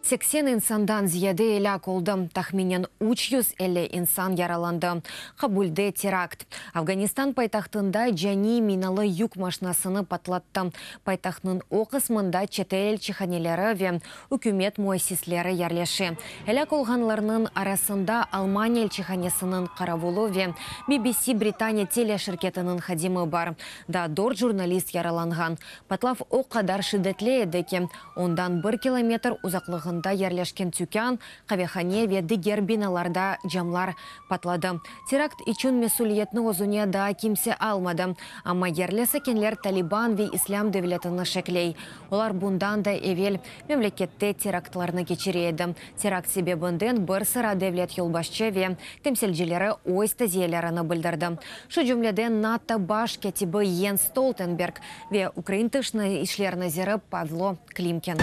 80 insandan ziyade elâk oldı, tahminen 350 insan yaralandı. Kabulde terakt. Afganistan paytahtında caniy minalı yük maşinasını patlattı. Paytahtnıñ o qısmında çetel elçihaneleri ve ükümet müessisleri yerleşe. Elâk olğanlarnıñ arasında Almaniya elçihanesiniñ qaravulı ve BBC Britaniya teleşirketiniñ hadimi bar. Daa dört jurnalist yaralanğan. Patlav o qadar şiddetli edi ki, ondan bir kilometr uzaqlığında yerleşken tükân, qavehane ve diger binalarda camlar patladı. Terakt içün mesüliyetni özüne daa kimse almadı, amma yerli sakinler Taliban ve İslâm devletini şekley. Olar bundan da evel memlekette teraktlarnı keçire edi. Terakt sebebinden bir sıra devlet yolbaşçı ve temsilcileri öz taziyelerini bildirdi. Şu cümleden NATO baş kâtibi Jens Stoltenberg ve Ukraina tış işler naziri Pavlo Klimkin.